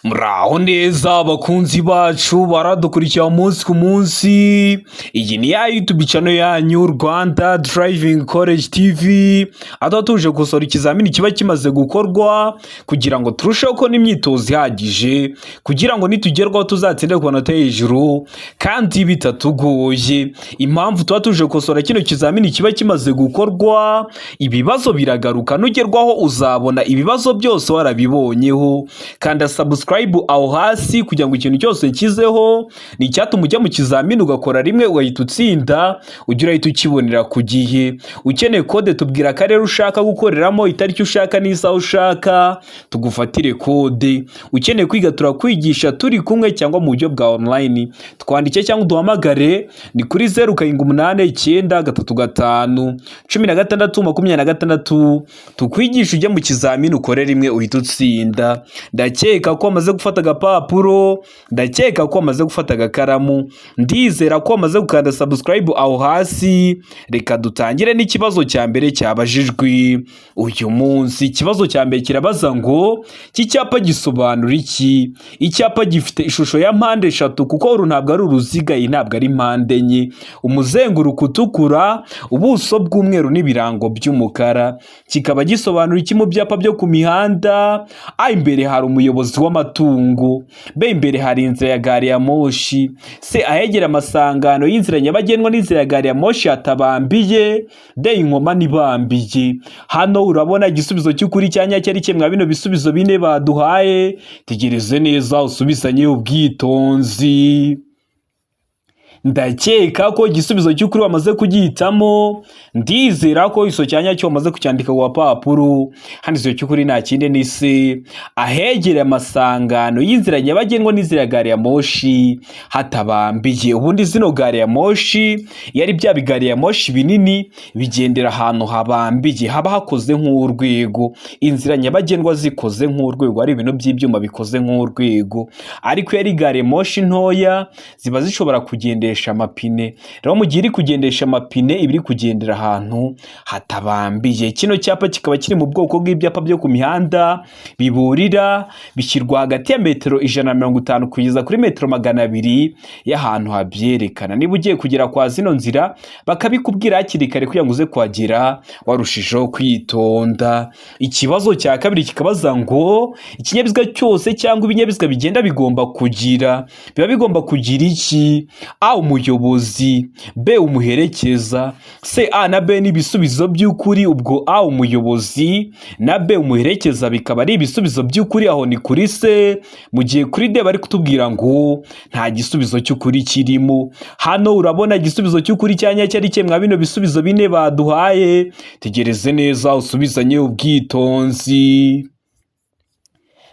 Muraho neza abakunzi bacu baradukurikira umunsi ku munsi. Iyi ni ya YouTube channel yanyu, Rwanda Driving College TV, aho tuje gukosora ikizamini kiba kimaze gukorwa kugira ngo turusheho kubona imyitozo ihagije, kugira ngo nitugerwaho tuzatsinde ku manota hejuru kandi bitatugoye. Impamvu tuba tuje gukosora kino kizamini kiba kimaze gukorwa, ibibazo biragaruka. Nugerwaho uzabona ibibazo byose warabibonyeho. Kanda subscribe aho hasi kugira ngo ikintu cyose nshyizeho ni icyatuma ujya mu kizamini ugakora rimwe ugahita utsinda, ujye urahita ukibonera ku gihe. Ukeneye kode, tubwira akarere ushaka gukoreramo, itariki ushaka n'isaha ushaka, tugufatire kode. Ukeneye kwiga, turakwigisha turi kumwe cyangwa mu buryo bwa online. Twandike cyangwa uduhamagare, ni kuri 0789351626, tukwigisha ujye mu kizamini ukore rimwe uhita utsinda. Ndakeka ko wamaze gufata agapapuro, ndakeka ko wamaze gufata agakaramu, ndizera ko wamaze gukanda subscribe aho hasi. Reka dutangire n'ikibazo cya mbere cyabajijwe uyu munsi. Ikibazo cya mbere kirabaza ngo: iki cyapa gisobanura iki? Icyapa gifite ishusho ya mpande eshatu, kuko uru ntabwo ari uruziga, iyi ntabwo ari mpande enye, umuzenguruko utukura, ubuso bw'umweru n'ibirango by'umukara, kikaba gisobanura iki mu byapa byo ku mihanda? A, imbere hari umuyobozi w'amatungo; B, imbere hari inzira ya gari ya moshi; C, ahegera amasangano y'inzira nyabagendwa n'inzira ya gari ya moshi hatabambiye; D, inkomane ibambiye. Hano urabona igisubizo cy'ukuri cya nyacyo ari kimwe bino bisubizo bine baduhaye. Tegereze neza usubizanye ubwitonzi. Ndakeka ko igisubizo cy'ukuri wamaze kugihitamo, ndizera ko iso cya nyacyo wamaze kucyandika ku gapapuro. Hano igisubizo cy'ukuri nta kindi, ni C, ahegereye amasangano y'inzira nyabagendwa n'inzira ya gari ya moshi hatabambiye. Ubundi zino gari ya moshi, iyo ari bya bigari ya moshi binini, bigendera ahantu habambiye, haba hakoze nk'urwego, inzira nyabagendwa zikoze nk'urwego, ari ibintu by'ibyuma bikoze nk'urwego. Ariko iyo ari gari ya moshi ntoya, ziba zishobora kugendesha amapine. Rero mu gihe iri kugendesha amapine, iba iri kugendera ahantu hatabambiye. Kino cyapa kikaba kiri mu bwoko bw'ibyapa byo ku mihanda biburira, bishyirwa hagati ya metero 150 kugeza kuri metero 200 y'ahantu habyerekana. Niba ugiye kugera kwa zino nzira, bakabikubwira hakiri kare kugira ngo uze kuhagera warushijeho kwitonda. Ikibazo cya kabiri kikabaza ngo: ikinyabiziga cyose cyangwa ibinyabiziga bigenda bigomba kugira, biba bigomba kugira iki? A, umuyobozi; B, umuherekeza; C, A na B ni ibisubizo by'ukuri. Ubwo A, umuyobozi, na B, umuherekeza, bikaba ari ibisubizo by'ukuri, aho ni kuri C. Mu gihe kuri D bari kutubwira ngo nta gisubizo cy'ukuri kirimo. Hano urabona igisubizo cy'ukuri cya nyacyo ari kimwe bino bisubizo bine baduhaye. Tegereze neza usubizanye ubwitonzi.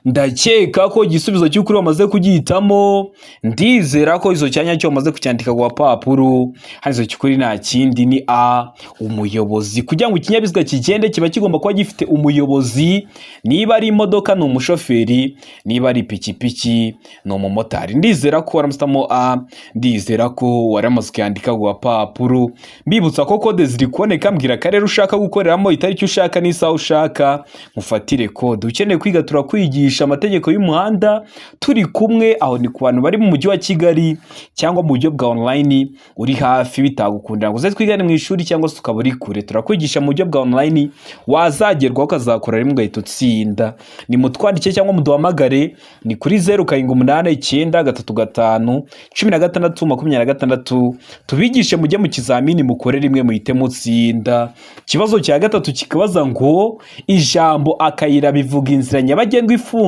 Ndakeka ko igisubizo cy'ukuri wamaze kugihitamo, ndizera ko izo cyanya cyo wamaze kucyandika ku gapapuro. Hano izo cy'ukuri nta kindi, ni A, umuyobozi. Kugira ngo ikinyabiziga kigende, kiba kigomba kuba gifite umuyobozi. Niba ari imodoka ni umushoferi, niba ari ipikipiki ni umumotari. Ndizera ko waramusitamo A, ndizera ko waramaze kuyandika ku gapapuro. Mbibutsa ko kode ziri kuboneka. Mbwira akarere ushaka gukoreramo, itariki ushaka n'isaha ushaka, mufatire kode. Ukeneye kwiga, turakwigisha amategeko y'umuhanda turi kumwe. Aho ni ku bantu bari mu mujyi wa Kigali, cyangwa mu buryo bwa online uri hafi bitagukundira ngo uze twigane mu ishuri, cyangwa se ukaba uri kure, turakwigisha mu buryo bwa online, wazagerwaho ukazakora rimwe ugahita utsinda. Ni mutwandike cyangwa muduhamagare, ni kuri 0789351626, tubigishe mujye mu kizamini mukore rimwe muhite mutsinda. Ikibazo cya gatatu kikabaza ngo: ijambo akayira bivuga inzira nyabagendwa ifunganye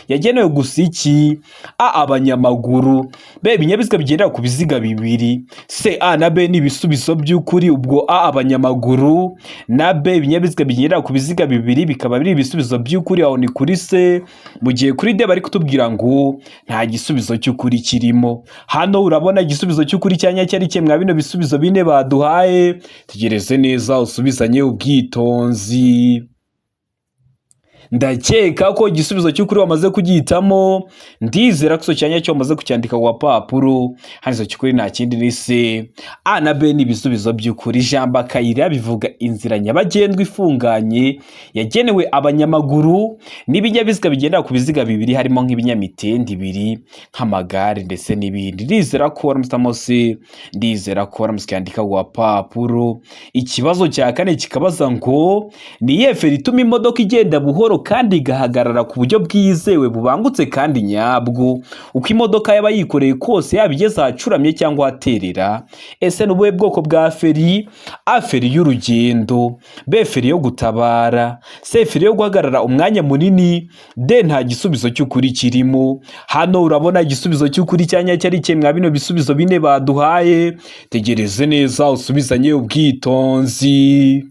yagenewe gusa iki? A, abanyamaguru; B, ibinyabiziga bigendera ku biziga bibiri; C, A na B ni ibisubizo by'ukuri. Ubwo A, abanyamaguru, na B, ibinyabiziga bigendera ku biziga bibiri, bikaba biri ibisubizo by'ukuri, aho ni kuri C. Mu gihe kuri D bari kutubwira ngo nta gisubizo cy'ukuri kirimo. Hano urabona igisubizo cy'ukuri cya nyacyo ari kimwe bino bisubizo bine baduhaye. Tegereze neza usubizanye ubwitonzi. Ndakeka ko igisubizo cy'ukuri wamaze kugihitamo. Ndizera ko icyo cyanya cyo wamaze kucyandika ku gapapuro. Hano icyo cy'ukuri nta kindi ni C. A na B ni ibisubizo by'ukuri. Ijambo akayira bivuga inzira nyabagendwa ifunganye yagenewe abanyamaguru n'ibinyabiziga bigendera ku biziga bibiri, harimo nk'ibinyamitende ibiri, nk'amagare ndetse n'ibindi. Ndizera ko waramutse C, ndizera ko waramutse cyandika ku gapapuro. Ikibazo cya kane kikabaza ngo: ni iyihe feri ituma imodoka igenda buhoro kandi igahagarara ku buryo bwizewe, bubangutse kandi nyabwo, uko imodoka yaba yikoreye kose, yaba igeze ahacuramye cyangwa ahaterera? Ese ni ubuhe bwoko bwa feri? A, feri y'urugendo; B, feri yo gutabara; C, feri yo guhagarara umwanya munini; D, nta gisubizo cy'ukuri kirimo. Hano urabona igisubizo cy'ukuri cya nyacyo ari kimwe bino bisubizo bine baduhaye. Tegereze neza, usubizanye ubwitonzi.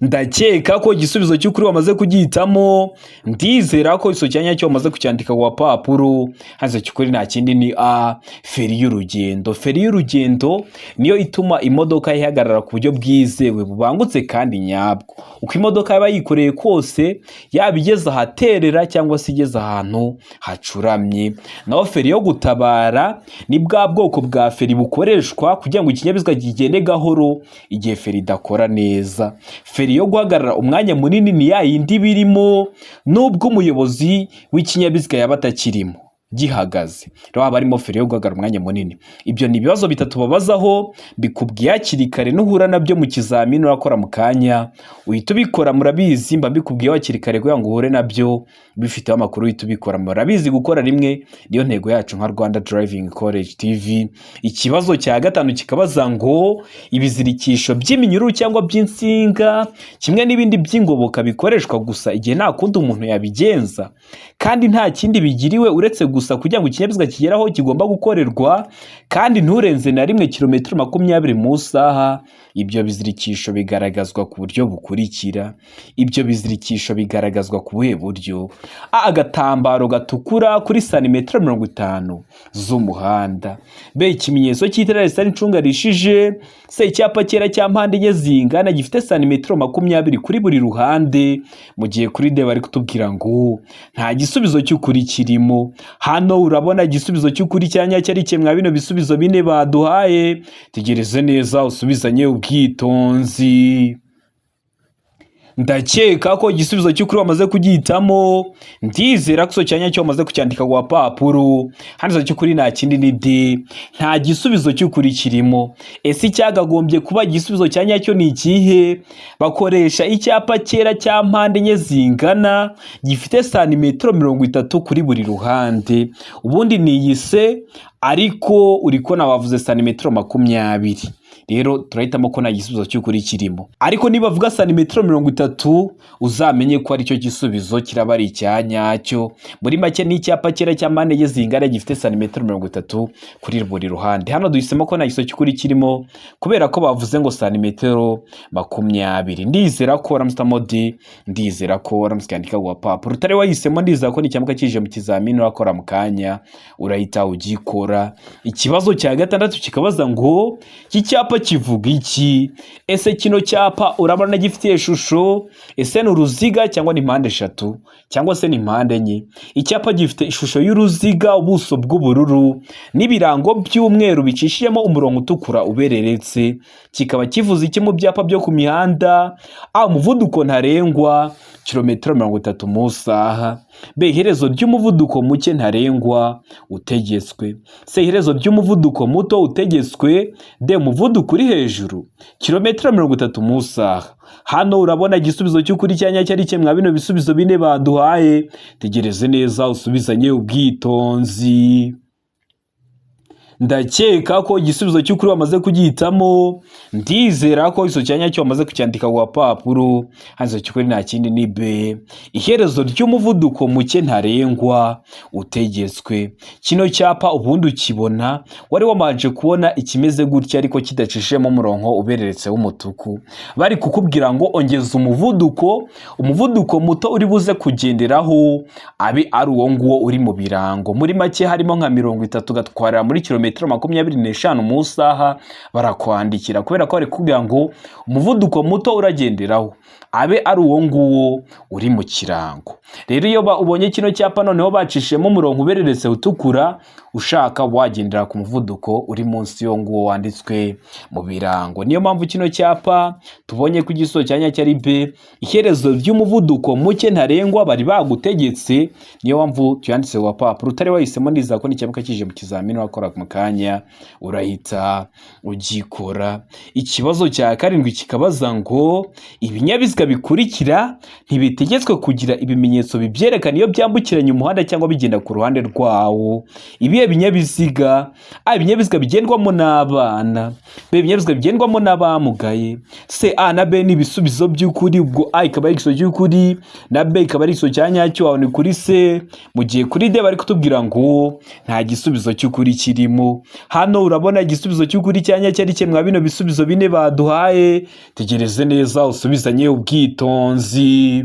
Ndakeka ko igisubizo cy'ukuri wamaze kugihitamo. Ndizera ko icyo cyanya cyo wamaze kucyandika ku gapapuro. Hano cy'ukuri nta kindi ni A, feri y'urugendo. Feri y'urugendo niyo ituma imodoka ihagarara ku buryo bwizewe, bubangutse kandi nyabwo, uko imodoka yaba yikoreye kose, yaba igeze ahaterera cyangwa se igeze ahantu hacuramye. Naho feri yo gutabara ni bwa bwoko bwa feri bukoreshwa kugira ngo ikinyabiziga kigende gahoro igihe feri idakora neza. Feri yo guhagarara umwanya munini ni ya yindi birimo nubwo umuyobozi w'ikinyabiziga yaba atakirimo, gihagaze. Rero haba harimo feri yo guhagarara umwanya munini. Ibyo ni ibibazo bitatu babazaho, bikubwiye hakiri kare. Nuhura nabyo mu kizamini urakora mu kanya uhita ubikora. Murabizi, mba mbikubwiye hakiri kare kugira ngo uhure nabyo bifiteho amakuru, uhita ubikora. Murabizi, gukora rimwe niyo ntego yacu nka Rwanda Driving College TV. Ikibazo cya gatanu kikabaza ngo: ibizirikisho by'iminyururu cyangwa by'insinga kimwe n'ibindi by'ingoboka bikoreshwa gusa igihe nta kundi umuntu yabigenza kandi nta kindi bigiriwe uretse gusa kugira ngo ikinyabiziga kigere aho kigomba gukorerwa, kandi nturenze na rimwe kilometero 20 mu isaha. Ibyo bizirikisho bigaragazwa ku buryo bukurikira. Ibyo bizirikisho bigaragazwa ku buhe buryo? A, agatambaro gatukura kuri santimetero 50 z'umuhanda; B, ikimenyetso cy'itara risa n'icunga rishije; C, icyapa cyera cya mpande enye zingana gifite santimetero 20 kuri buri ruhande. Mu gihe kuri D bari kutubwira ngo nta gisubizo cy'ukuri kirimo. Hano urabona igisubizo cy'ukuri cya nyacyo ari kimwe bino bisubizo bine baduhaye. Tegereze neza, usubizanye ubwitonzi. Ndakeka ko igisubizo cy'ukuri wamaze kugihitamo. Ndizera ko icyo cyanya cyo wamaze kucyandika ku gapapuro. Hano icyo cy'ukuri nta kindi ni D, nta gisubizo cy'ukuri kirimo. Ese icyagagombye kuba igisubizo cya nyacyo ni ikihe? Bakoresha icyapa cyera cya mpande enye zingana gifite santimetero 30 kuri buri ruhande. Ubundi ni iyi C, ariko uri kubona bavuze santimetero 20. Rero turahitamo ko nta gisubizo cy'ukuri kirimo, ariko niba bavuga santimetero 30 uzamenye ko aricyo gisubizo kiraba ari icya nyacyo. Muri make ni icyapa cyera cya mpande enye zingana gifite santimetero 30 kuri buri ruhande. Hano duhisemo ko nta gisubizo cy'ukuri kirimo kubera ko bavuze ngo santimetero 20. Ndizera ko waramutse D, ndizera ko waramutse ukandika ku gapapuro. Utari wahisemo, ndizera ko nicyamuka kije mu kizamini urakora mu kanya urahita ugikora. Ikibazo cya gatandatu kikabaza ngo: iki cyapa kivuga iki? Ese kino cyapa urabona gifitiye ishusho? Ese ni uruziga cyangwa ni mpande eshatu cyangwa se ni mpande enye? Icyapa gifite ishusho y'uruziga, ubuso bw'ubururu n'ibirango by'umweru bicishijemo umurongo utukura ubereretse. Kikaba kivuze iki mu byapa byo ku mihanda? A, umuvuduko ntarengwa kilometero 30 mu isaha; B, iherezo ry'umuvuduko muke ntarengwa utegetswe; C, iherezo ry'umuvuduko muto utegetswe; D, umuvuduko uri hejuru kilometero 30 mu isaha. Hano urabona igisubizo cy'ukuri cya nyacyo ari kimwe bino bisubizo bine baduhaye. Tegereze neza, usubizanye ubwitonzi. Ndakeka ko igisubizo cy'ukuri wamaze kugihitamo. Ndizera ko icyo cyanya cyo wamaze kucyandika ku gapapuro. Hano cy'ukuri nta kindi ni B, iherezo ry'umuvuduko muke ntarengwa utegetswe. Kino cyapa ubundi ukibona wari wabanje kubona ikimeze gutya ariko kidacishijemo umurongo ubereretse w'umutuku, bari kukubwira ngo ongeza umuvuduko, umuvuduko muto uri buze kugenderaho abe ari uwo nguwo uri mu birango. Muri make harimo nka 30 ugatwarira muri kilometero metero 25 mu isaha, barakwandikira, kubera ko bari kukubwira ngo umuvuduko muto uragenderaho abe ari uwo nguwo uri mu kirango. Rero iyo ubonye kino cyapa noneho bacishijemo umurongo ubereretse utukura, ushaka wagendera ku muvuduko uri munsi y'uwo nguwo wanditswe mu birango. Niyo mpamvu kino cyapa tubonye ko igisubizo cya nyacyo ari B, iherezo ry'umuvuduko muke ntarengwa bari bagutegetse. Niyo mpamvu tuyanditse ku gapapuro. Utari wahisemo, ndizera ko nicyamuka kije mu kizamini wakora mu kanya urahita ugikora. Ikibazo cya karindwi kikabaza ngo ibinyabiziga bikurikira ntibitegetswe kugira ibimenyetso bibyerekana iyo byambukiranya umuhanda cyangwa bigenda ku ruhande rwawo. Ibihe binyabiziga? A, ibinyabiziga bigendwamo n'abana; B, ibinyabiziga bigendwamo n'abamugaye; C, A na B ni ibisubizo by'ukuri. Ubwo A ikaba ari igisubizo cy'ukuri na B ikaba ari igisubizo cya nyacyo, aho ni kuri C, mu gihe kuri D bari kutubwira ngo nta gisubizo cy'ukuri kirimo. Hano urabona igisubizo cy'ukuri cya nyacyo ari kimwe bino bisubizo bine baduhaye. Tegereze neza usubizanye ubwitonzi.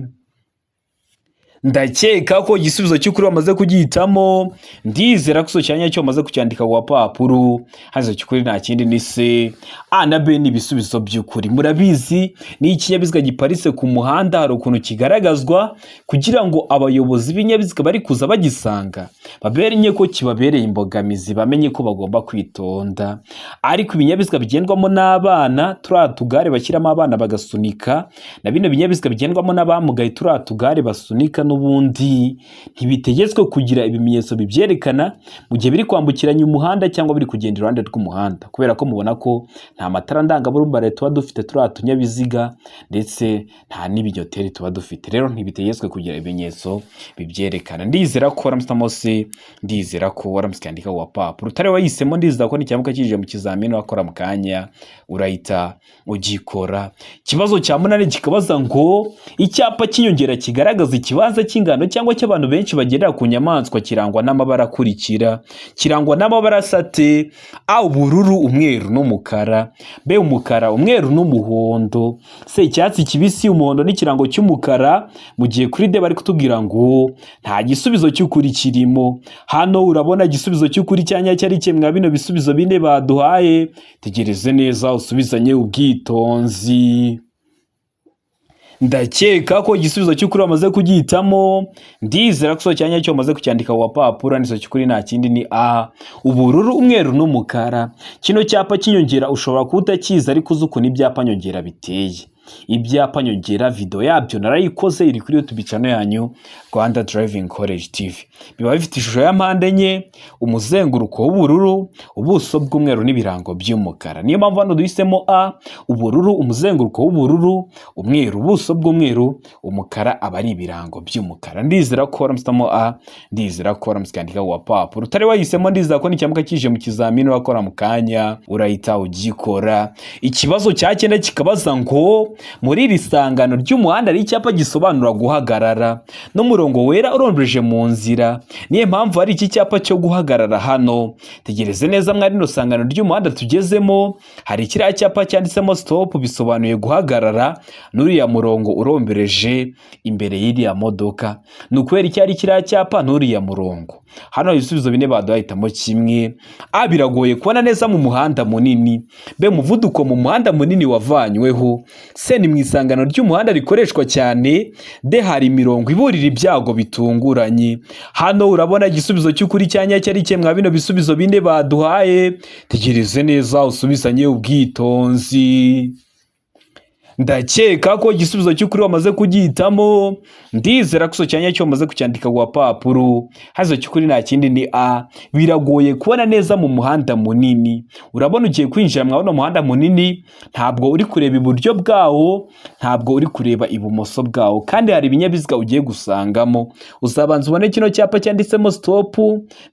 Ndakeka ko igisubizo cy'ukuri wamaze kugihitamo. Ndizera ko icyo cyanya cyo wamaze kucyandika ku gapapuro. Hano cy'ukuri nta kindi ni C. A na B ni ibisubizo by'ukuri. Murabizi, ni ikinyabiziga giparitse ku muhanda, hari ukuntu kigaragazwa kugira ngo abayobozi b'ibinyabiziga bari kuza bagisanga bamenye ko kibabereye imbogamizi, bamenye ko bagomba kwitonda. Ariko ibinyabiziga bigendwamo n'abana, turiya tugare bashyiramo abana bagasunika, na bino binyabiziga bigendwamo n'abamugaye, turiya tugare basunika, n'ubundi ntibitegetswe kugira ibimenyetso bibyerekana mu gihe biri kwambukiranya umuhanda cyangwa biri kugenda iruhande rw'umuhanda, kubera ko mubona ko nta matara ndangaburumbare tuba dufite turiya tunyabiziga, ndetse nta n'ibinyoteri tuba dufite. Rero ntibitegetswe kugira ibimenyetso bibyerekana. Ndizera ko waramutse se, ndizera ko waramutse ukandika ku gapapuro. Utari wahisemo, ndizera ko nicyamuka kije mu kizamini wakora mu kanya urahita ugikora. Ikibazo cya munani kikabaza ngo icyapa cy'inyongera kigaragaza ikibanza cy'ingano cyangwa cy'abantu benshi bagendera ku nyamaswa kirangwa n'amabara akurikira. Kirangwa n'amabara asa ate? A, ubururu, umweru n'umukara; B, umukara, umweru n'umuhondo; C, icyatsi kibisi, umuhondo n'ikirango cy'umukara, mu gihe kuri D bari kutubwira ngo nta gisubizo cy'ukuri kirimo. Hano urabona igisubizo cy'ukuri cya nyacyo ari kimwe bino bisubizo bine baduhaye. Tegereze neza usubizanye ubwitonzi. Ndakeka ko igisubizo cy'ukuri wamaze kugihitamo. Ndizera ko icyo cyanya cyo wamaze kucyandika ku gapapuro. Igisubizo cy'ukuri nta kindi ni A, ubururu, umweru n'umukara. Kino cyapa cy'inyongera ushobora kuba utakizi, ariko uzi ukuntu ibyapa nyongera biteye. Ibyapa nyongera video yabyo narayikoze, iri kuri YouTube channel yanyu Rwanda Driving College TV. Biba bifite ishusho ya mpande enye, umuzenguruko w'ubururu, ubuso bw'umweru n'ibirango by'umukara. Niyo mpamvu hano duhisemo A, ubururu, umuzenguruko w'ubururu, umweru, ubuso bw'umweru, umukara aba ari ibirango by'umukara. Ndizera ko waramutse A, ndizera ko waramutse ukandika ku gapapuro. Utari wahisemo, ndizera ko nicyamuka kije mu kizamini wakora mu kanya urahita ugikora. Ikibazo cya cyenda kikabaza ngo muri iri sangano ry'umuhanda hari icyapa gisobanura guhagarara n'umurongo wera urombereje mu nzira. Niyo mpamvu hari iki cyapa cyo guhagarara hano. Tegereze neza, mwari rino sangano ry'umuhanda tugezemo hari kiriya cyapa cyanditsemo stop, bisobanuye guhagarara, n'uriya murongo urombereje imbere y'iriya modoka. Ni ukubera iki hari kiriya cyapa n'uriya murongo? Hano hari ibisubizo bine baduhaye, hitamo kimwe. A, biragoye kubona neza mu muhanda munini; B, umuvuduko mu muhanda munini wavanyweho; C, ni mu isangano ry'umuhanda rikoreshwa cyane; D, hari imirongo iburira ibyago bitunguranye. Hano urabona igisubizo cy'ukuri cya nyacyo ari kimwe bino bisubizo bine baduhaye. Tegereze neza usubizanye ubwitonzi. Ndakeka ko igisubizo cy'ukuri wamaze kugihitamo. Ndizera ko icyo cyanya cyo wamaze kucyandika ku gapapuro. Hano cy'ukuri nta kindi ni A, biragoye kubona neza mu muhanda munini. Urabona ugiye kwinjira mwabona umuhanda munini, ntabwo uri kureba iburyo bwawo, ntabwo uri kureba ibumoso bwawo, kandi hari ibinyabiziga ugiye gusangamo. Uzabanza ubone kino cyapa cyanditsemo stop,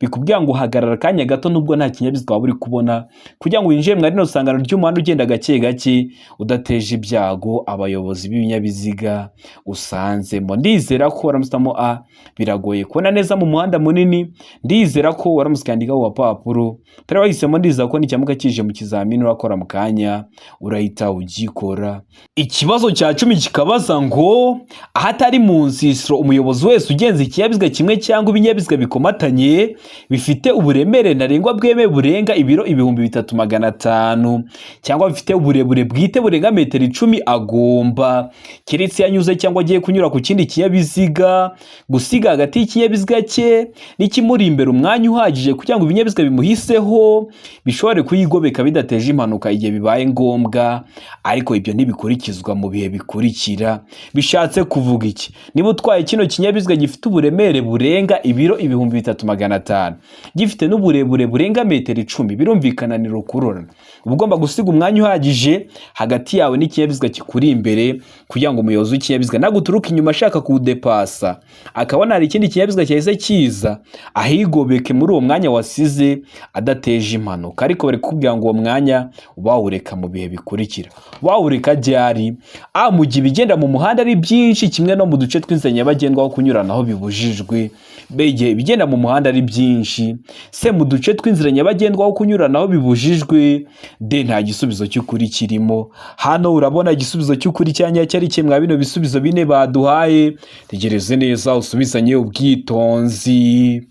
bikubwira ngo hagarara akanya gato nubwo nta kinyabiziga waba uri kubona, kugira ngo winjire mwa rino sangano ry'umuhanda ugenda gake gake udateje ibyago. ibyago abayobozi b'ibinyabiziga usanzemo. Ndizera ko waramusitamo A, biragoye kubona neza mu muhanda munini. Ndizera ko waramutse ukandikaho gapapuro utari wahisemo. Ndizera ko nicyamuka kije mu kizamini urakora mu kanya urahita ugikora. Ikibazo cya 10 kikabaza ngo ahatari mu nsisiro, umuyobozi wese ugenza ikinyabiziga kimwe cyangwa ibinyabiziga bikomatanye bifite uburemere ntarengwa bwemewe burenga ibiro 3500 cyangwa bifite uburebure bwite burenga metero 10 agomba, keretse yanyuze cyangwa agiye kunyura ku kindi kinyabiziga, gusiga hagati y'ikinyabiziga cye n'ikimuri imbere umwanya uhagije kugira ngo ibinyabiziga bimuhiseho bishobore kuyigobeka bidateje impanuka igihe bibaye ngombwa, ariko ibyo ntibikurikizwa mu bihe bikurikira. Bishatse kuvuga iki? Niba utwaye kino kinyabiziga gifite uburemere burenga ibiro 3500, gifite n'uburebure burenga metero 10, birumvikana ni rukururana, uba ugomba gusiga umwanya uhagije hagati yawe n'ikinyabiziga kikuri imbere, kugira ngo umuyobozi w'ikinyabiziga naguturuka inyuma ashaka kuwudepasa akabona hari ikindi kinyabiziga cyahise kiza, ahigobeke muri uwo mwanya wasize adateje impanuka. Ariko bari kukubwira ngo uwo mwanya wawureka mu bihe bikurikira. Wawureka ryari? A, mu gihe ibigenda mu muhanda ari byinshi kimwe no mu duce tw'inzira nyabagendwa aho kunyuranaho bibujijwe. B, igihe ibigenda mu muhanda ari byinshi. C, mu duce tw'inzira nyabagendwa aho kunyuranaho bibujijwe. D, nta gisubizo cy'ukuri kirimo. Hano urabona igisubizo cy'ukuri cya nyacyo ari kimwe bino bisubizo bine baduhaye. Tegereze neza usubizanye ubwitonzi.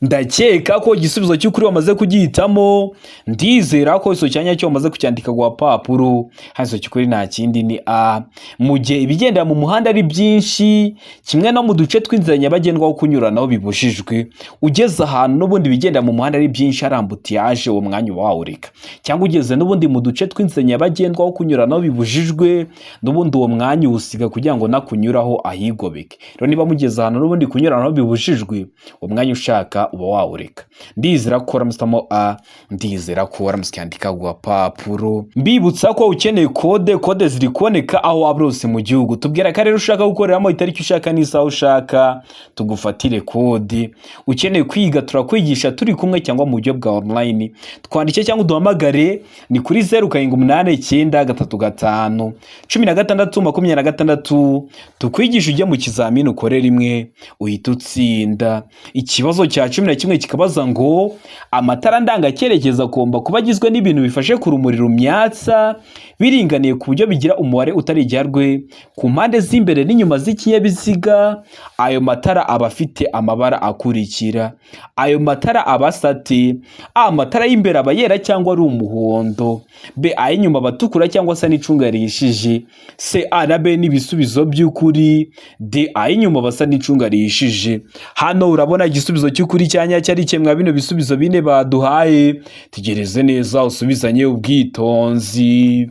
Ndakeka ko igisubizo cy'ukuri wamaze kugihitamo. Ndizera ko icyo cyanya cyo wamaze kucyandika ku gapapuro. Hano icyo cy'ukuri nta kindi ni A, mu gihe ibigenda mu muhanda ari byinshi kimwe no mu duce tw'inzira nyabagendwa aho kunyuranaho bibujijwe. Ugeze ahantu n'ubundi ibigenda mu muhanda ari byinshi, hari embouteillage, uwo mwanya uba wawureka. Cyangwa ugeze n'ubundi mu duce tw'inzira nyabagendwa aho kunyuranaho bibujijwe, n'ubundi uwo mwanya uwusiga kugira ngo nakunyuraho ahigobeke. Rero niba mugeze ahantu n'ubundi kunyuranaho bibujijwe, uwo mwanya ushaka uba wawureka. Ndizera ko waramusitamo A, ndizera ko waramutse ukandika ku gapapuro. Mbibutsa ko ukeneye kode, kode ziri kuboneka aho waba hose mu gihugu. Tubwira akarere ushaka gukoreramo, itariki ushaka n'isaha ushaka, tugufatire kode. Ukeneye kwiga, turakwigisha turi kumwe cyangwa mu buryo bwa online. Twandike cyangwa uduhamagare, ni kuri 0789351626, tukwigisha ujye mu kizamini ukore rimwe uhita utsinda. Ikibazo cya 11 kikabaza ngo amatara ndangacyerekezo agomba kuba agizwe n'ibintu bifashe ku rumuri rumyatsa biringaniye ku buryo bigira umubare utari igiharwe ku mpande z'imbere n'inyuma z'ikinyabiziga. Ayo matara aba afite amabara akurikira. Ayo matara aba asa ate? A, amatara y'imbere aba yera cyangwa ari umuhondo. B, ay'inyuma aba atukura cyangwa asa n'icunga rihishije. C, A na B ni ibisubizo by'ukuri. D, ay'inyuma aba asa n'icunga rihishije. Hano urabona igisubizo cy'ukuri cya nyacyo ari kimwe bino bisubizo bine baduhaye. Tegereze neza usubizanye ubwitonzi.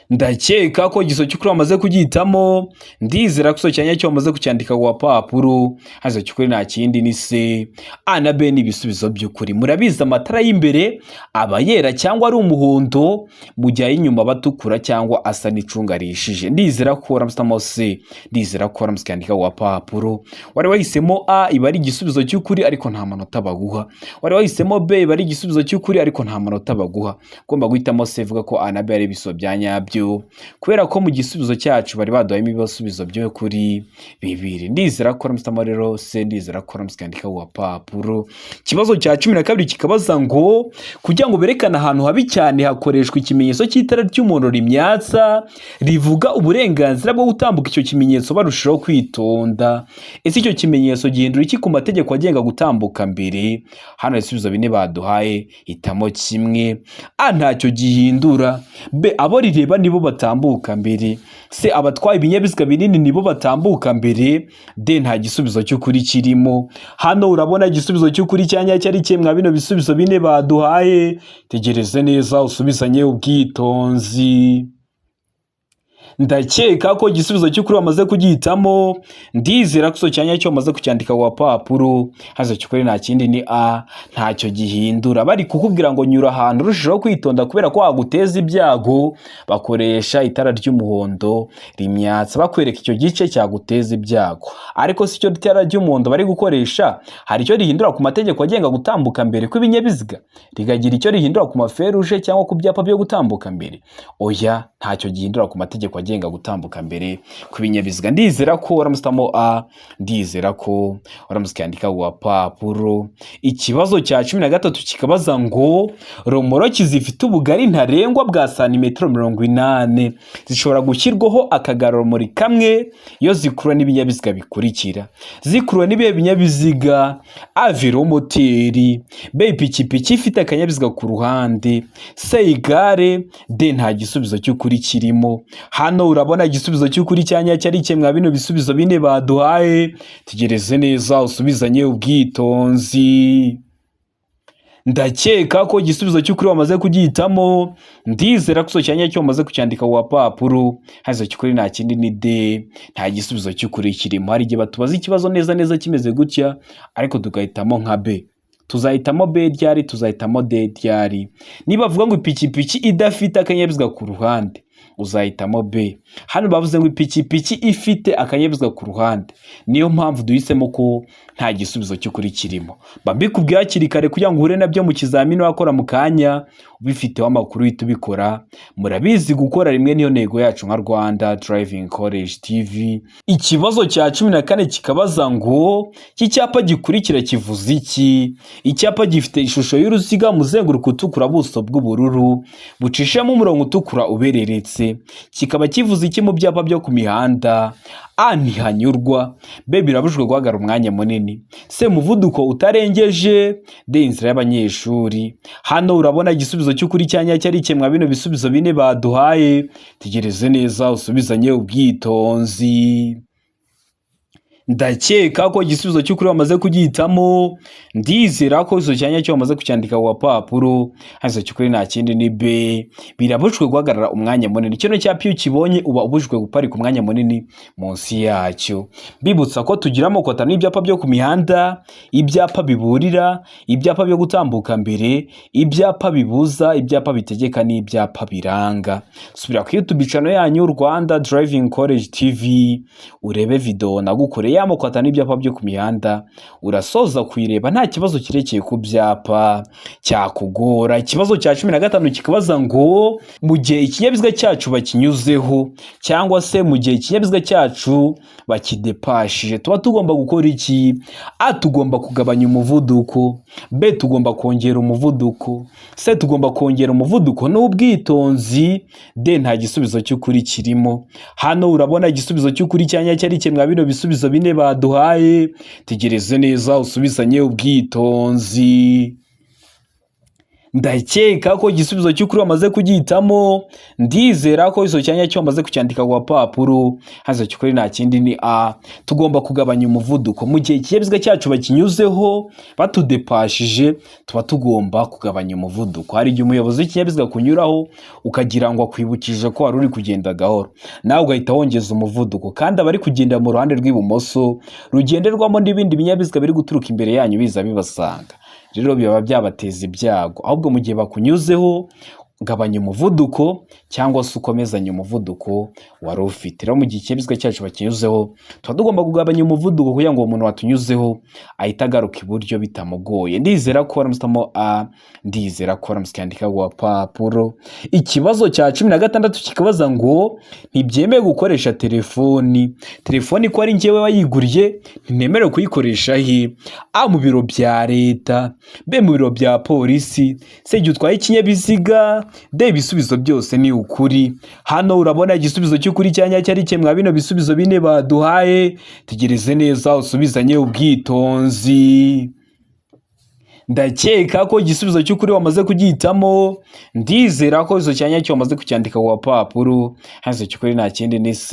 Ndakeka ko igisubizo cy'ukuri wamaze kugihitamo. Ndizera ko icyo cyanya cyo wamaze kucyandika ku gapapuro. Haza cy'ukuri nta kindi ni C. A na B ni ibisubizo by'ukuri. Murabizi, amatara y'imbere aba yera cyangwa ari umuhondo, mu gihe ay'inyuma aba atukura cyangwa asa n'icunga rihishije. Ndizera ko waramusitamo C, ndizera ko waramutse ukandika ku gapapuro. Wari wahisemo A, iba ari igisubizo cy'ukuri ariko nta manota baguha. Wari wahisemo B, iba ari igisubizo cy'ukuri ariko nta manota baguha. Ugomba guhitamo C. Vuga ko A na B ari ibisubizo bya nyabyo, kubera ko mu gisubizo cyacu bari baduhayemo ibisubizo byo kuri bibiri. Ndizera ko waramusitamo rero C, ndizera ko waramutse ukandika ku gapapuro. Ikibazo cya 12 kikabaza ngo kugira ngo berekane ahantu habi cyane hakoreshwa ikimenyetso cy'itara ry'umuhondo rimyatsa rivuga uburenganzira bwo gutambuka. Icyo kimenyetso barushaho kwitonda. Ese icyo kimenyetso gihindura iki ku mategeko agenga gutambuka mbere? Hano ibisubizo bine baduhaye, hitamo kimwe. A, ntacyo gihindura. B, abo rireba nibo batambuka mbere. C, abatwaye ibinyabiziga binini nibo batambuka mbere. D, nta gisubizo cy'ukuri kirimo. Hano urabona igisubizo cy'ukuri cya nyacyo ari kimwe bino bisubizo bine baduhaye. Tegereze neza usubizanye ubwitonzi. Ndakeka ko igisubizo cy'ukuri wamaze kugihitamo. Ndizera ko icyo cyanya cyo wamaze kucyandika ku gapapuro. Haza cy'ukuri nta kindi ni A, ntacyo gihindura. Bari kukubwira ngo nyura ahantu urushijeho kwitonda kubera ko waguteza ibyago, bakoresha itara ry'umuhondo rimyatsa bakwereka icyo gice cyaguteza ibyago. Ariko si cyo itara ry'umuhondo bari gukoresha, hari icyo rihindura ku mategeko agenga gutambuka mbere kw'ibinyabiziga, rikagira icyo rihindura ku maferuje cyangwa ku byapa byo gutambuka mbere? Oya, ntacyo gihindura ku mategeko agenga gutambuka mbere kw'ibinyabiziga. Ndizera ko waramusitamo A, ndizera ko waramutse ukandika ku gapapuro. Ikibazo cya 13 kikabaza ngo romoroki zifite ubugari ntarengwa bwa santimetero 80 zishobora gushyirwaho akagarurarumuri kamwe iyo zikurura n'ibinyabiziga bikurikira. Zikuruwe n'ibihe binyabiziga? A, velomoteri; B, ipikipiki ifite akanyabiziga ku ruhande; C, igare; D, nta gisubizo cy'ukuri kirimo. Hano urabona igisubizo cy'ukuri cya nyacyo ari kimwe bino bisubizo bine baduhaye. Tegereze neza usubizanye ubwitonzi. Ndakeka ko igisubizo cy'ukuri wamaze kugihitamo. Ndizera ko icyo cyanya cyo wamaze kucyandika ku gapapuro. Haza cy'ukuri nta kindi ni D, nta gisubizo cy'ukuri kirimo. Hari igihe batubaza ikibazo neza neza kimeze gutya, ariko tugahitamo nka B. Tuzahitamo B ryari? Tuzahitamo D ryari? Niba bavuga ngo ipikipiki idafite akanyabiziga ku ruhande, uzahitamo B. Hano bavuze ngo ipikipiki ifite akanyabiziga ku ruhande, niyo mpamvu duhisemo ko nta gisubizo cy'ukuri kirimo. Mba mbikubwiye hakiri kare kugira ngo uhure nabyo mu kizamini wakora mu kanya ubifiteho amakuru, uhita ubikora. Murabizi, gukora rimwe niyo ntego yacu nka Rwanda Driving College TV. Ikibazo cya 14 kikabaza ngo iki cyapa gikurikira kivuze iki? Icyapa gifite ishusho y'uruziga, umuzenguruko utukura, buso bw'ubururu bucishemo umurongo utukura ubereretse, kikaba kivuze iki mu byapa byo ku mihanda? A, ntihanyurwa; B, birabujijwe guhagarara umwanya munini; C, umuvuduko utarengeje; D, inzira y'abanyeshuri. Hano urabona igisubizo cy'ukuri cya nyacyo ari kimwe bino bisubizo bine baduhaye. Tegereze neza usubizanye ubwitonzi. Ndakeka ko igisubizo cy'ukuri wamaze kugihitamo. Ndizera ko icyo cyanya cyo wamaze kucyandika ku gapapuro. Hano cy'ukuri nta kindi ni B, birabujijwe guhagarara umwanya munini. Kino cyapa iyo ukibonye uba ubujijwe guparika umwanya munini munsi yacyo. Mbibutsa ko tugira amoko atanu y'ibyapa byo ku mihanda: ibyapa biburira, ibyapa byo gutambuka mbere, ibyapa bibuza, ibyapa bitegeka n'ibyapa biranga. Subira ku YouTube channel yanyu Rwanda Driving College TV, urebe video nagukoreye y'amoko atanu y'ibyapa byo ku mihanda. Urasoza kuyireba nta kibazo kirekeye ku byapa cyakugora. Ikibazo cya 15 kikabaza ngo mu gihe ikinyabiziga cyacu bakinyuzeho cyangwa se mu gihe ikinyabiziga cyacu bakidepashije, tuba tugomba gukora iki? A, tugomba kugabanya umuvuduko; B, tugomba kongera umuvuduko; C, tugomba kongera umuvuduko n'ubwitonzi; D, nta gisubizo cy'ukuri kirimo. Hano urabona igisubizo cy'ukuri cya nyacyo ari kimwe bino bisubizo bine baduhaye. Tegereze neza usubizanye ubwitonzi. Ndakeka ko igisubizo cy'ukuri wamaze kugihitamo. Ndizera ko icyo cyanya cyo wamaze kucyandika ku gapapuro. Haza cy'ukuri nta kindi ni A, tugomba kugabanya umuvuduko. Mu gihe ikinyabiziga cyacu bakinyuzeho, batudepashije, tuba tugomba kugabanya umuvuduko. Hari igihe umuyobozi w'ikinyabiziga kunyuraho ukagira ngo akwibukije ko wari uri kugenda gahoro, nawe ugahita wongeza umuvuduko, kandi abari kugenda mu ruhande rw'ibumoso rugenderwamo n'ibindi binyabiziga biri guturuka imbere yanyu biza bibasanga, rero biba byabateza ibyago. Ahubwo mu gihe bakunyuzeho, gabanya umuvuduko cyangwa se ukomezanye umuvuduko wari ufite. Rero mu gihe ikinyabiziga cyacu bakinyuzeho, tuba tugomba kugabanya umuvuduko kugira ngo uwo muntu watunyuzeho ahite agaruka iburyo bitamugoye. Ndizera ko waramusitamo A, ndizera ko waramutse ukandika ku gapapuro. Ikibazo cya 16 kikabaza ngo ntibyemewe gukoresha telefoni. Telefoni ko ari njyewe wayiguriye, ntinemerewe kuyikoresha he? A, mu biro bya leta; B, mu biro bya polisi; C, igihe utwaye ikinyabiziga; D, ibisubizo byose ni ukuri. Hano urabona igisubizo cy'ukuri cya nyacyo ari kimwe bino bisubizo bine baduhaye. Tegereze neza usubizanye ubwitonzi. Ndakeka ko igisubizo cy'ukuri wamaze kugihitamo. Ndizera ko izo cyanya cyo wamaze kucyandika ku gapapuro. Hano cy'ukuri nta kindi ni C.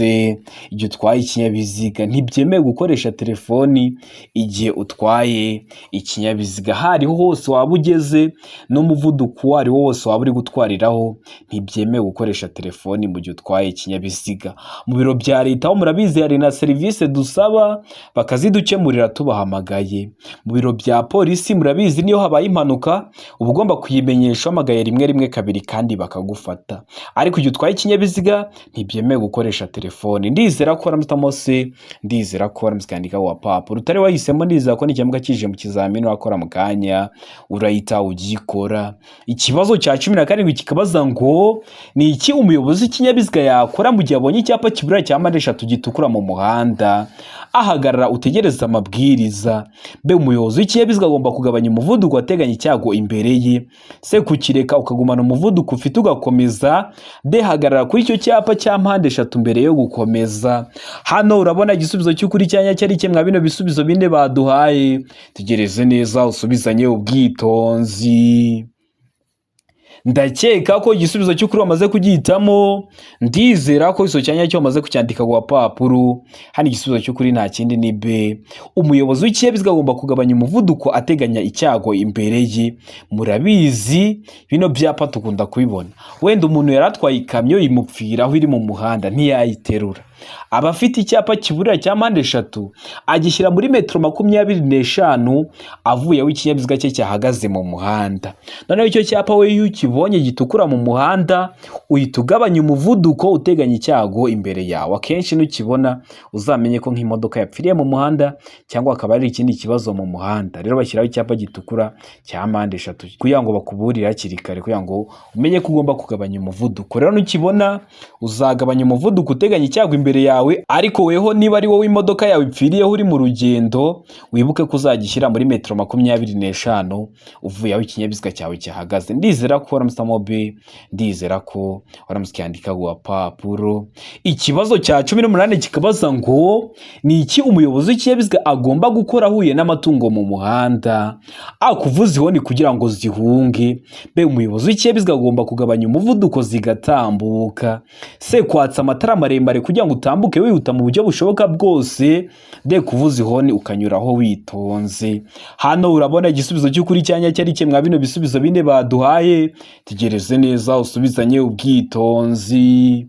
Igihe utwaye ikinyabiziga ntibyemewe gukoresha telefoni. Igihe utwaye ikinyabiziga, aho ariho hose waba ugeze n'umuvuduko uwo ariwo wose waba uri gutwariraho, ntibyemewe gukoresha telefoni mu gihe utwaye ikinyabiziga. Mu biro bya leta ho murabizi, hari na serivisi dusaba bakazidukemurira tubahamagaye. Mu biro bya polisi murabizi, niyo habaye impanuka uba ugomba kuyimenyesha uhamagaye 112 kandi bakagufata. Ariko igihe utwaye ikinyabiziga ntibyemewe gukoresha telefoni. Ndizera ko waramutamo C, ndizera ko waramutse ukandika wa papuro utari wahisemo. Ndizera ko n'ikimuga kije mu kizamini wakora mu kanya urahita ugikora. Ikibazo cya 17 kikabaza ngo: ni iki umuyobozi w'ikinyabiziga yakora mu gihe abonye icyapa kiburira cya mpande eshatu gitukura mu muhanda? Ahagarara utegereze amabwiriza. B, umuyobozi w'ikinyabiziga agomba kugabanya umuvuduko ateganya icyago imbere ye. C, kukireka ukagumana umuvuduko ufite ugakomeza. D, hagarara kuri icyo cyapa cya mpande eshatu mbere yo gukomeza. Hano urabona igisubizo cy'ukuri cyanya cyari kimwe bino bisubizo bine baduhaye. Tegereze neza usubizanye ubwitonzi. Ndakeka ko igisubizo cy'ukuri wamaze kugihitamo. Ndizera ko icyo cyanya cyo wamaze kucyandika ku gapapuro. Hano igisubizo cy'ukuri nta kindi ni B. Umuyobozi w'ikinyabiziga agomba kugabanya umuvuduko ateganya icyago imbere ye. Murabizi, bino byapa dukunda kubibona. Wenda umuntu yari atwaye ikamyo imupfira aho iri mu muhanda, ntiyayiterura. Aba afite icyapa kiburira cya mpande eshatu, agishyira muri metero 25 avuye aho ikinyabiziga cye cyahagaze mu muhanda. Noneho icyo cyapa we iyo ukibonye gitukura mu muhanda, uhita ugabanya umuvuduko uteganya icyago imbere yawe. Akenshi nukibona uzamenye ko nk'imodoka yapfiriye mu muhanda cyangwa hakaba hari ikindi kibazo mu muhanda. Rero bashyiraho icyapa gitukura cya mpande eshatu kugira ngo bakuburire hakiri kare, kugira ngo umenye ko ugomba kugabanya umuvuduko. Rero nukibona uzagabanya umuvuduko uteganya icyago imbere yawe. Ariko weho niba ari wowe imodoka yawe ipfiriyeho uri mu rugendo, wibuke ko uzagishyira muri metero 25 uvuye aho ikinyabiziga cyawe cyahagaze. Ndizera ko waramutse B, ndizera ko waramutse ukiyandika ku gapapuro. Ikibazo cya 18 kikabaza ngo: ni iki umuyobozi w'ikinyabiziga agomba gukora ahuye n'amatungo mu muhanda? A, kuvuza ihoni kugira ngo zihunge. B, umuyobozi w'ikinyabiziga agomba kugabanya umuvuduko zigatambuka. C, kwatsa amatara maremare kugira ngo utambuke wihuta mu buryo bushoboka bwose. D, kuvuza ihoni ukanyuraho witonze. Hano urabona igisubizo cy'ukuri cyanya cyari kimwe bino bisubizo bine baduhaye. Tegereze neza usubizanye ubwitonzi.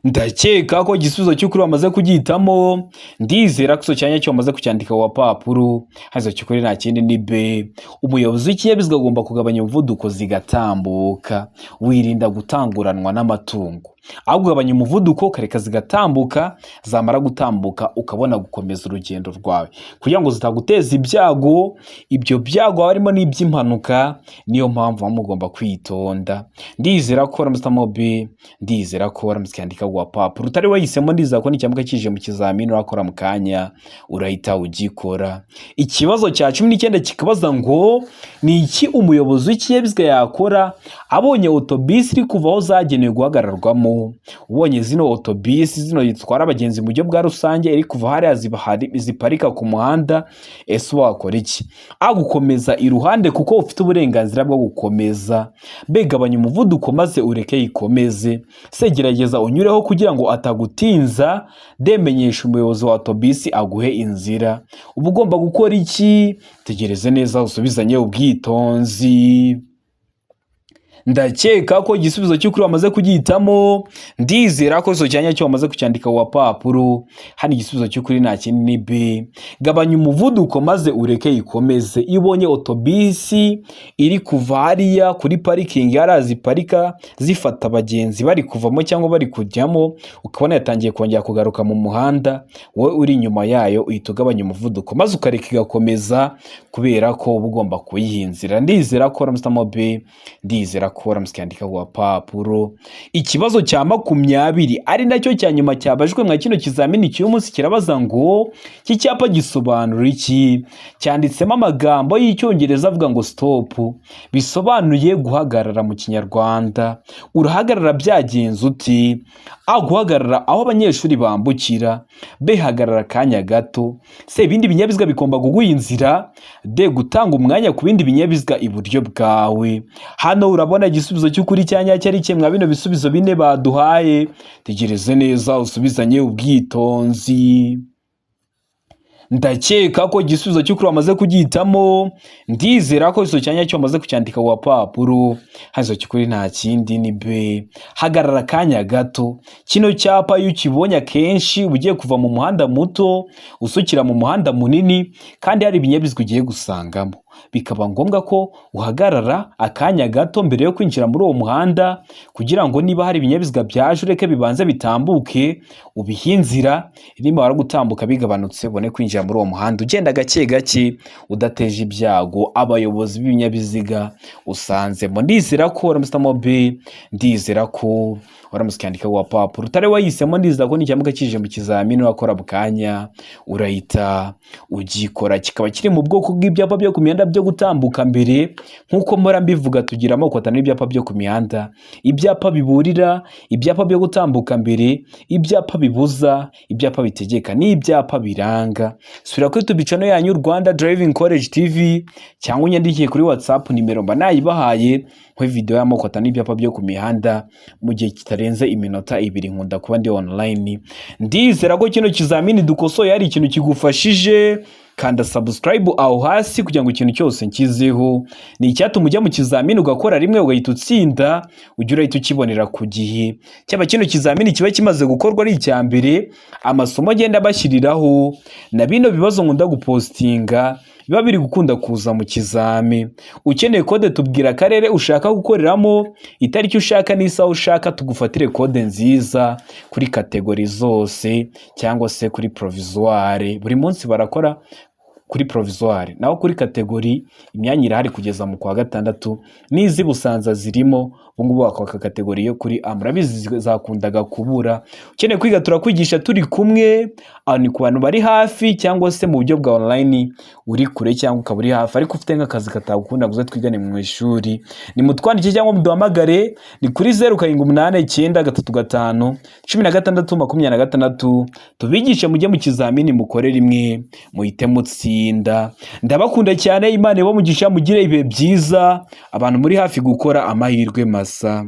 Ndakeka ko igisubizo cy'ukuri wamaze kugihitamo. Ndizera ko icyo cyanya cyo wamaze kucyandika ku gapapuro. Hano cy'ukuri nta kindi ni B. Umuyobozi w'ikinyabiziga agomba kugabanya umuvuduko zigatambuka. Wirinda gutanguranwa n'amatungo, aho kugabanya umuvuduko ukareka zigatambuka, zamara gutambuka ukabona gukomeza urugendo rwawe, kugira ngo zitaguteza ibyago. Ibyo byago harimo n'iby'impanuka, niyo mpamvu muba mugomba kwitonda. Ndizera ko waramutse B, ndizera ko waramutse ukandika ku gapapuro utari wahisemo. Ndizera ko n'icyambuka kije mu kizamini urakora mu kanya urahita ugikora. Ikibazo cya 19 kikabaza ngo: ni iki umuyobozi w'ikinyabiziga yakora abonye otobisi iri kuva aho zagenewe guhagararwamo? Ubonye zino otobisi zino zitwara abagenzi mu buryo bwa rusange iri kuva hariya ziparika ku muhanda, ese wakora iki? A, gukomeza iruhande kuko ufite uburenganzira bwo gukomeza. B, gabanya umuvuduko maze ureke yikomeze. C, gerageza unyureho kugira ngo atagutinza. D, menyesha umuyobozi wa otobisi aguhe inzira. Uba ugomba gukora iki? Tegereze neza usubizanye ubwitonzi. Ndakeka ko igisubizo cy'ukuri wamaze kugihitamo. Ndizera ko icyo cyanya cyo wamaze kucyandika ku gapapuro. Hano igisubizo cy'ukuri nta kindi ni B. Gabanya umuvuduko maze ureke ikomeze. Iyo ubonye otobisi iri kuva hariya kuri parikingi, hariya ziparika zifata abagenzi bari kuvamo cyangwa bari kujyamo, ukabona yatangiye kongera kugaruka mu muhanda, wowe uri inyuma yayo uhita ugabanya umuvuduko maze ukareka igakomeza, kubera ko uba ugomba kuyiha inzira. Ndizera ko waramutse B, ndizera Ndizera ko waramutse ukandika ku gapapuro. Ikibazo cya 20, ari nacyo cya nyuma cyabajwe mwa kino kizamini cy'uyu munsi, kirabaza ngo: iki cyapa gisobanura iki? Cyanditsemo amagambo y'Icyongereza avuga ngo "stop", bisobanuye guhagarara mu Kinyarwanda. Urahagarara byagenze uti? A, guhagarara aho abanyeshuri bambukira. B, hagarara akanya gato. C, ibindi binyabiziga bigomba kuguha inzira. D, gutanga umwanya ku bindi binyabiziga iburyo bwawe. Hano urabona igisubizo cy'ukuri cya nyacyo ari kimwe bino bisubizo bine baduhaye. Tegereze neza, usubizanye ubwitonzi. Ndakeka ko igisubizo cy'ukuri wamaze kugihitamo. Ndizera ko igisubizo cya nyacyo wamaze kucyandika ku gapapuro. Hano cy'ukuri nta kindi, ni B, hagarara akanya gato. Kino cyapa iyo ukibonye akenshi uba ugiye kuva mu muhanda muto usukira mu muhanda munini, kandi hari ibinyabiziga ugiye gusangamo, bikaba ngombwa ko uhagarara akanya gato mbere yo kwinjira muri uwo muhanda, kugira ngo niba hari ibinyabiziga byaje ureke bibanze bitambuke, ubihe inzira. Nimara gutambuka bigabanutse, ubone kwinjira muri uwo muhanda ugenda gake gake, udateje ibyago abayobozi b'ibinyabiziga usanzemo. Ndizera ko waramutse B, ndizera ko waramutse ukandika ku gapapuro. Utari wahisemo, ndizera ko nicyamuka kije mu kizamini wakora mu kanya urahita ugikora. Kikaba kiri mu bwoko bw'ibyapa byo ku mihanda byo gutambuka mbere. Nk'uko mpora mbivuga, tugira amoko atanu y'ibyapa byo ku mihanda: ibyapa biburira, ibyapa byo gutambuka mbere, ibyapa bibuza, ibyapa bitegeka n'ibyapa biranga. Sura kuri YouTube channel yanyu Rwanda Driving College TV, cyangwa unyandikiye kuri WhatsApp, nimero mba nayibahaye, nkwe video y'amoko atanu y'ibyapa byo ku mihanda mu gihe kitarenze iminota 2. Nkunda kuba ndi online. Ndizera ko kino kizamini dukosoye hari ikintu kigufashije. Kanda subscribe aho hasi kugira ngo ikintu cyose nkizeho ni icyatuma ujya mu kizamini ugakora rimwe ugahita utsinda, ujye urahita ukibonera ku gihe. Cyaba kino kizamini kiba kimaze gukorwa ari icya mbere, amasomo agenda bashyiriraho na bino bibazo nkunda gupostinga biba biri gukunda kuza mu kizami. Ukeneye kode, tubwira akarere ushaka gukoreramo, itariki ushaka n'isaha ushaka, tugufatire kode nziza kuri catégorie zose cyangwa se kuri provisoire. Buri munsi barakora kuri provisoire, naho kuri catégorie imyanya irahari kugeza mu kwa gatandatu, n'iz'i Busanza zirimo. Ubu ngubu wakwaka catégorie yo kuri A, murabizi zakundaga kubura. Ukeneye kwiga, turakwigisha turi kumwe. Aho ni ku bantu bari hafi cyangwa se mu buryo bwa online. Uri kure cyangwa ukaba uri hafi ariko ufite nk'akazi katagukunda ngo uze twigane mu ishuri, ni mutwandike cyangwa muduhamagare, ni kuri 0789351626, tubigishe mujye mu kizamini mukore rimwe muhite mutsinda. Ndabakunda cyane, Imana ibahe umugisha, mugire ibihe byiza. Abantu muri hafi gukora, amahirwe masa.